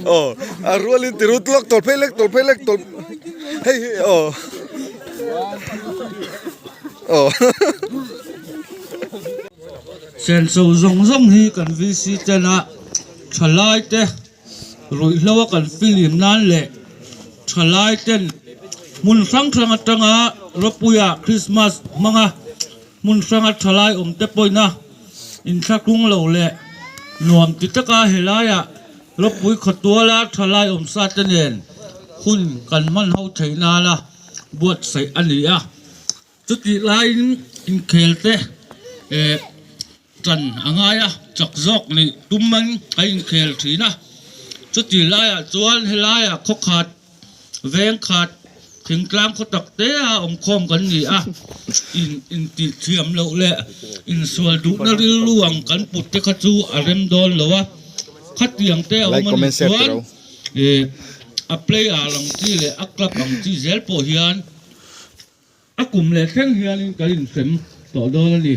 Aw a rualin ti ru lawk tawlh phei lek tawlh phei lek tawlh hei hi aw aw. Senso zawng zawng hi kan VC ten a thalai te ruihhlo a kan filim nan leh thalai ten hmun hrang hrang atanga Rawpuia Krismas hmanga Hmun hranga thalai awm te pawhin a inthlahrung lo leh nuam ti taka helaiah ropui khawtuala thalai awm sa te nen hun kan hman ho theih nana buatsaih a ni a. Chutih laiin inkhel te eh tan a ngai a, chak zawk nih tum an a inkhel thin a. Chutih laiah chuan helaiah khawkhat Veng khat thingtlang khaw tak te a awmkhawm kan ni a, in intih thiam loh leh insual duhna rilru ang kan put te kha chu a rem dawn lo a, khatiang te a awm a nih chuan ih a player ang chi leh a club ang chi zel pawh hian A kum leh thleng hianin kan inhrem tawh dawn a ni.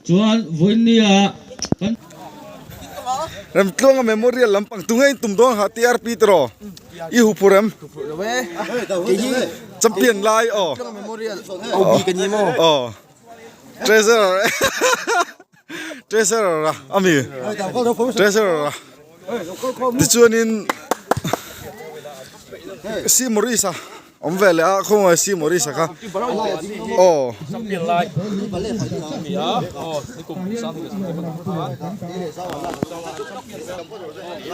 Chuan vawinia kan. Remtluanga Memorial lampang tunge in tum dawn ha TRP tiraw? I hu phur em? Champion lai aw. Aw. Treasurer Treasurer a ami Treasurer a tichuanin Si Maurice a. Awm ve leh a khawngaih si Maurice a kha aw.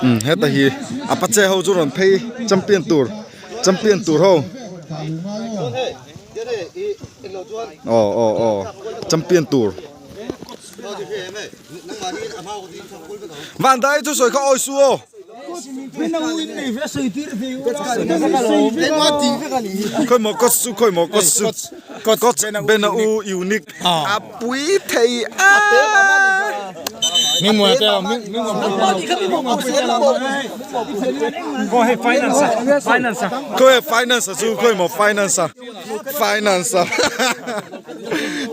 Umm heta hi Apache ho chu rawn phei champion tur champion tur ho aw aw aw champion tur van dai chu sawi kha awi su aw. Khawi maw coach chu khawi maw coach chu coach bena u unique a pui thei a. Khawi finance a chu khawi maw finance a finance a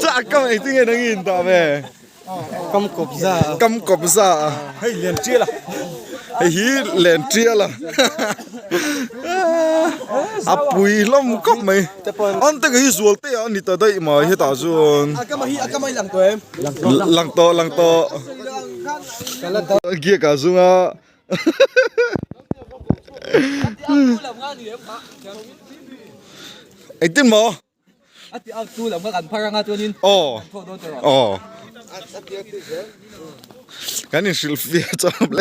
chu a kam engtin nge nang i indah ve. Kam kawp za a. Kam kawp za a. Hei len tial a. Hei hi len tial a. A pui hlawm kawp mai. An te hi zual te a ni ta daih mai hetah chuan. Lang tawh lang tawh. Giak ah zung a. Engtin maw? A ti out tu lam kha kan phar anga chuanin Aw kan thawh dawn tawh aw kan inhrilh fiah chuan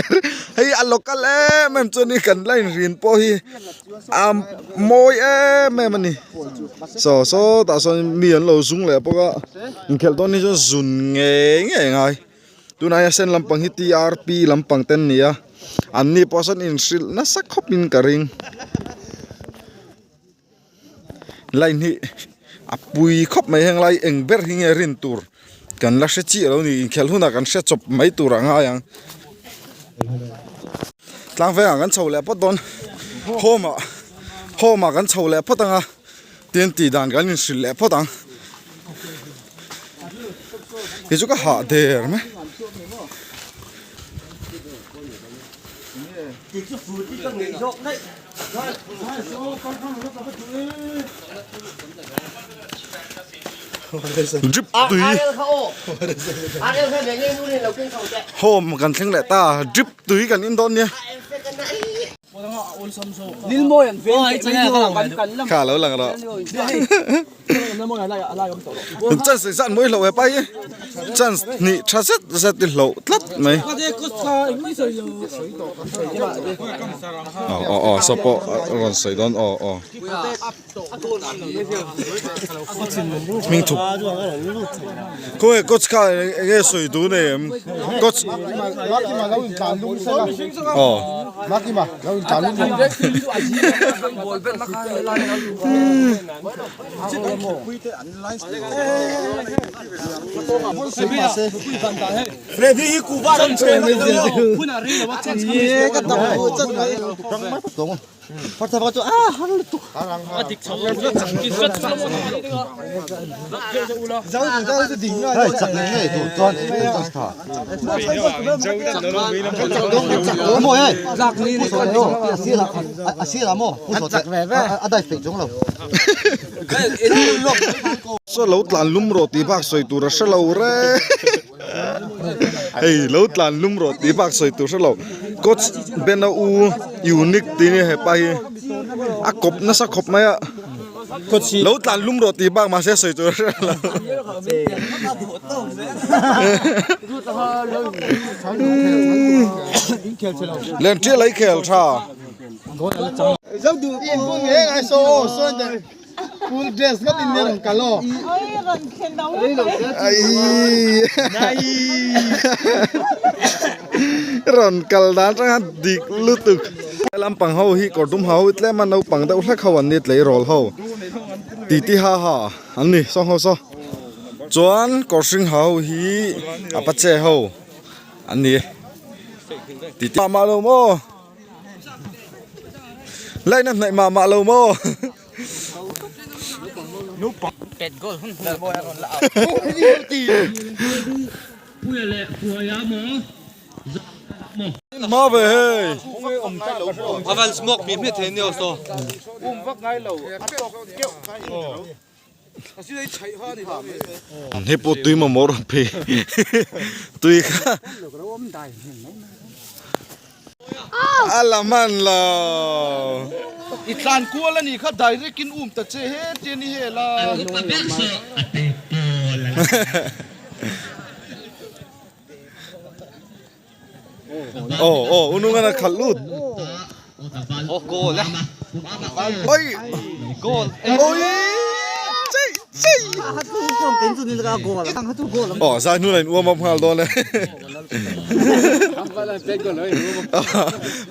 hei a local em em chuanin kan la inrin pawh hi a mawi em em a ni saw sawtah sawn mi an lo zung leh bawk a inkhelh dawn hi chuan zun ngei ngei a ngai tunah hian sen lampang hi TRP lampang te an ni a an ni pawh sawn inhrilh nasa khawpin ka ring. Line hi a pui khawp mai heng lai eng ber hi nge rin tur kan la hre chiah lo a ni inkhelh hunah kan hre chawp mai tur a ngai ang tlang vengah kan chho leh phawt dawn home ah home ah kan chho leh phawt ang a tin tih dan kan inhrilh leh phawt ang kei chu ka hah der mai. Drip tui home kan thleng leh ta drip tui kan in dawn nia kha lo lang rawh chance zan mawi hloh hepa hi chance hnih tha zet zet i hloh tlat mai aw aw aw saw pawh a rawn sawi dawn aw aw hming thup khawnge coach kha eng nge sawi duh nei em coach aw. Saw lo tlan lum rawh tih bak sawi tur a hre lo reng. Hei lo tlan lum rawh tih bak sawi tur hre lo. Coach Bena u unique tih nia hepa hi a kawp nasa khawp mai a. Lo tlan lum rawh tih bak mahse sawi tur a hre lo. Lenṭial a i khel tha. Rawn kal dan atanga dik lutuk. Lampang ho hi kawr dum ha ho hi tlem a naupang deuh hlek ho an ni tleirawl ho titi ha ha an ni saw ho saw chuan kawr hring ha ho hi a pache ho an ni titi mah mah lo maw laina hnaih mah mah lo maw. Hma ve hei. Hei pawh tui mamawh rawn phei tui kha a la hman lo. I tlan kual a nih kha direct in um ta che he tia ni hel a. Aw aw unungan a khalh lut. Oh goal a. Oi. Goal. Oi. Chei chei. Oh zai hnu in uam up nghal dawn e.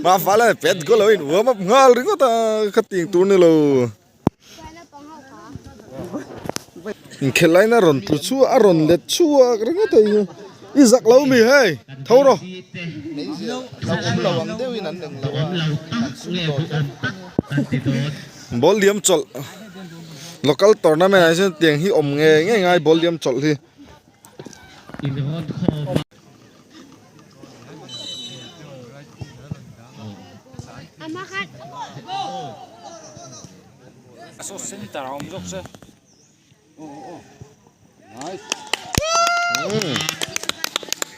Ma fala pet goal in uam up nghal ringawt a kha ting tur ni lo. Inkhelh laiin a rawn tlu chhuak a rawn let chhuak ringawt a hi i zak lo mi hei tho rawh. Ball liam chawlh local tournament ah hian tiang hi awm ngei ngei ngai ball liam chawlh hi.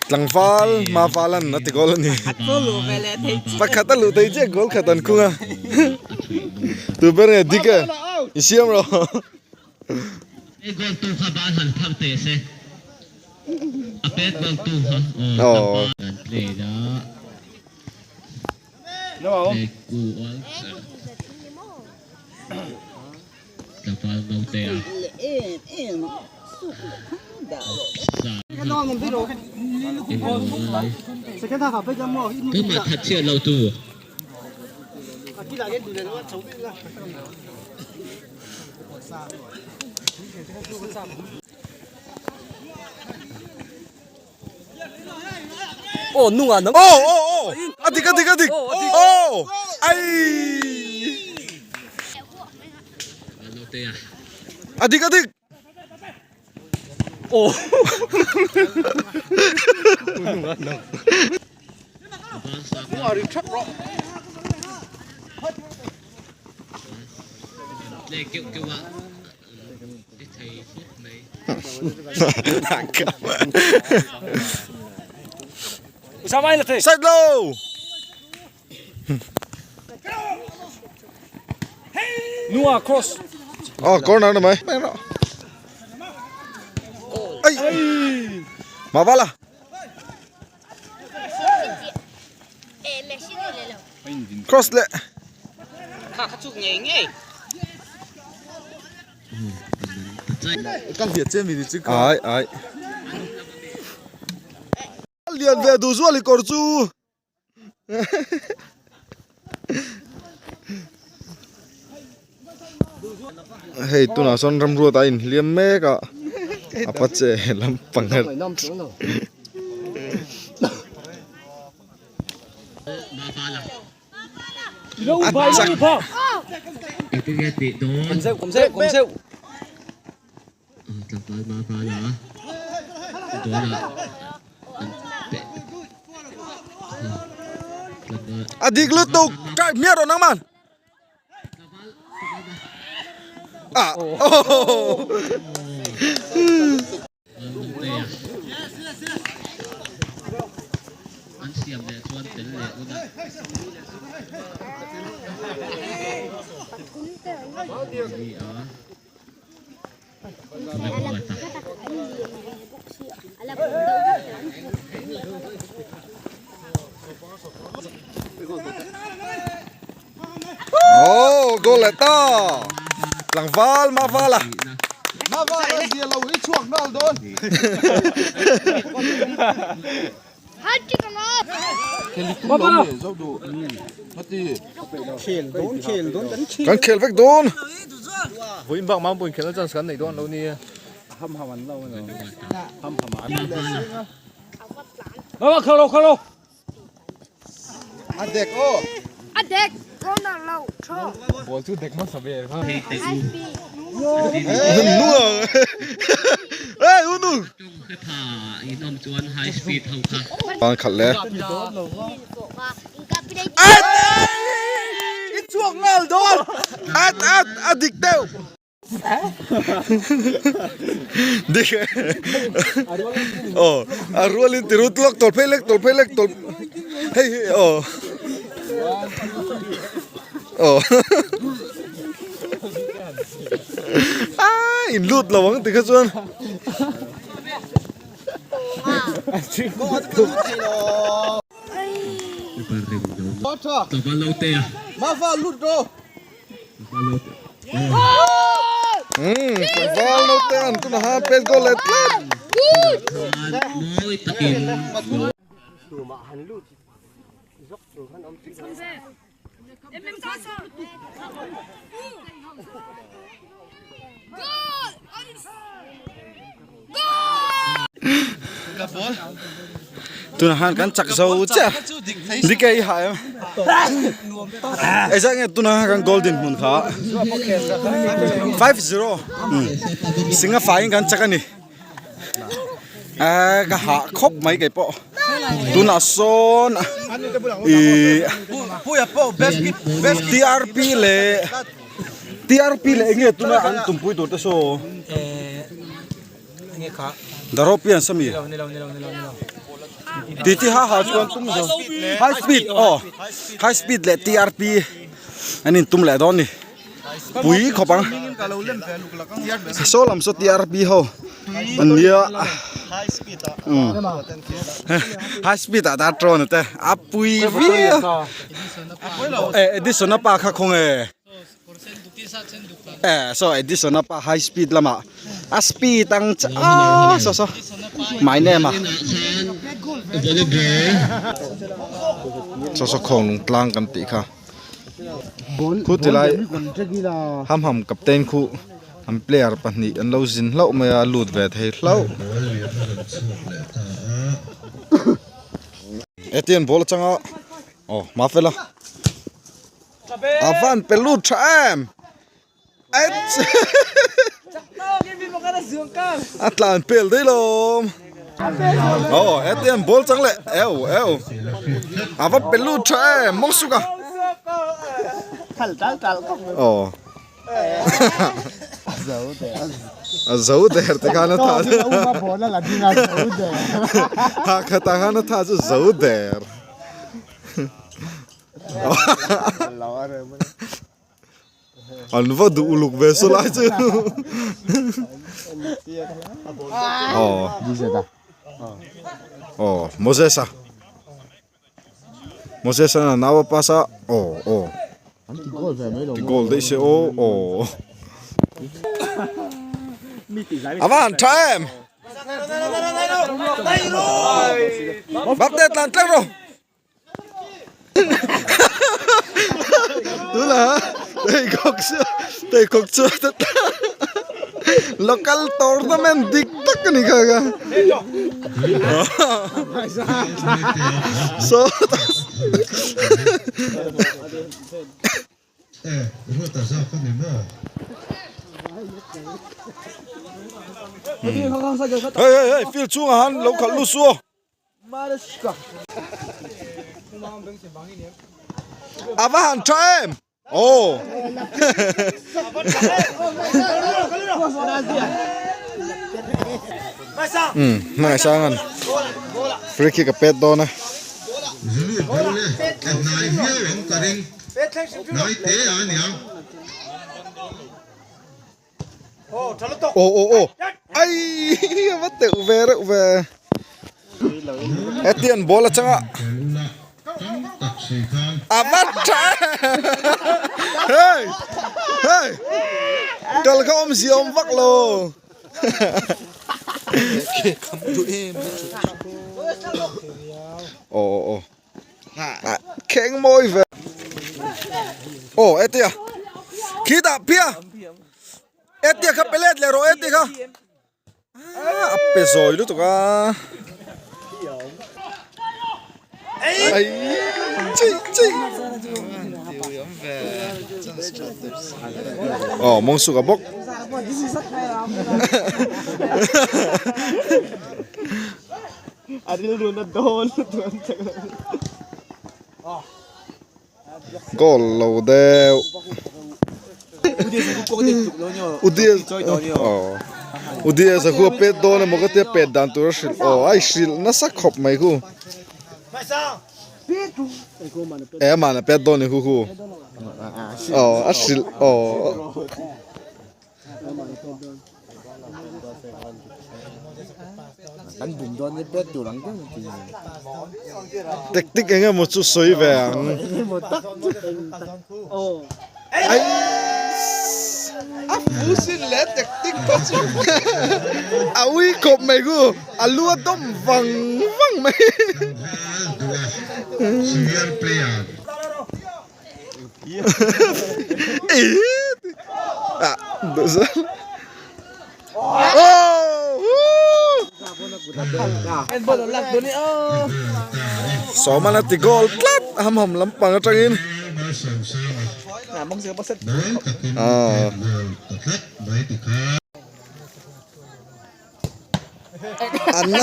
Tlangval Mavalan a ti goal a ni. Pakhat a luh thei chiah goal khat an khung a. Tu ber nge dik e i siam rawh. Goal tu kha ban han phar teh se. A pet goal tu kha aw an play da. Play ku all. Tlangval naute a. Tumah that chhiat lo tu. Oh nunga nang. Oh oh oh. Adik adik adik. Oh. Ai. Adik adik. Oh. Side lo. Nua cross. Oh, corner na mai. Ai. Mavala. Cross leh. Ai ai. Lian ve duh zual i kawr chu. Hei tunah sawn ramruat a inhliam mek a a pa che lampang a chak. Tlangval hma vala dawnah an peh tlangval. A dik lutuk try hmiah rawh nangman. Ah oh. An siam leh chuan tel leh un a. Ni a. Oh, goal leh ta. Tlangval Mavala. Mavala zia lo hi chhuak nghal dawn. Kan khel vek dawn. Ê unu. Ban khat le. I chhuak nghal dawn. At at a dik deuh. Dik e. Aw a rualin ti rut lawk tawlh phei lek tawlh phei lek tawlh hei hi aw aw a in lut lo ang tikha chuan. Tlangval naute an tuna ha pet goal leh tlat. Tunah khan kan chak zo chiah dik e i ha em ezah nge tunah khan kan goal dinhmun kha 5-0 singa faiin kan chak a ni eh ka hah khawp mai kei pawh tunah sawn ih TRP leh TRP leh eng nge tuna an tumpui tur te saw Daropian sami titi ha ha chuan tum zo high speed aw high speed leh TRP an in tum leh dawn ni pui khawp ang saw lam saw TRP ho an nia high speed ah ta trawn te a pui viau eh Edison a pa kha khaw nge. Eh saw Edison a pa high speed lamah a speed ang che ah saw saw my name a saw saw khawng lung tlang kan tih kha khu tilai ham ham captain khu an player pahnih an lo zin hlauh mai a lut ve thei hlauh Etienne ball atanga aw Mafela. A van pe lut tha em. A tlan pel daih lawm. Aw hetiang ball chang leh eu eu. A va pe lut tha em mawng suk a. Aw. A zo der te khan a tha chu. Ha khatah khan a tha chu zo der. An va duh uluk ve saw lai chu aw aw Moses a Moses a nau a pass a aw aw ti goal daih se aw aw a va han tha em Bapte tlan tlang rawh. Tuna pheikhawk chu pheikhawk chu local tournament dik tak a ni kha kha saw hei hei hei field chhungah han lo khalh lut suh aw. A va han tha em! Aw! Umm hmangaih sangan free kick a pet dawn a. Aw aw aw ai a va teuh ve reuh ve hetiang ball atanga a va tha hei hei kal kha awmzia awm vak lo aw aw aw kheng mawi ve aw hetia khitah phia hetia kha pe let leh rawh hetia kha a pe zawi lutuk a ai chi chi aw mawng suk a bawk A rilru na dawn lutuk an chak lo. Goal lo deuh. Udia sa khu a pet dawn emaw ka tia pet dan tur a hrilh aw a i hrilh nasa khawp mai khu. E aman a pet dawn ni khu khu. Aw a hrilh aw. Kan bum dawn ni pet tur ang deuh ti. Tactic eng emaw chu sawi ve ang. Emaw tak chu eng tak. Ai a fu sin le tactic pawh chu a ui khawp mai ku a lu a dawm vang vang mai. Senior player. Sawman a ti goal tlat ham ham lampang atangin Anna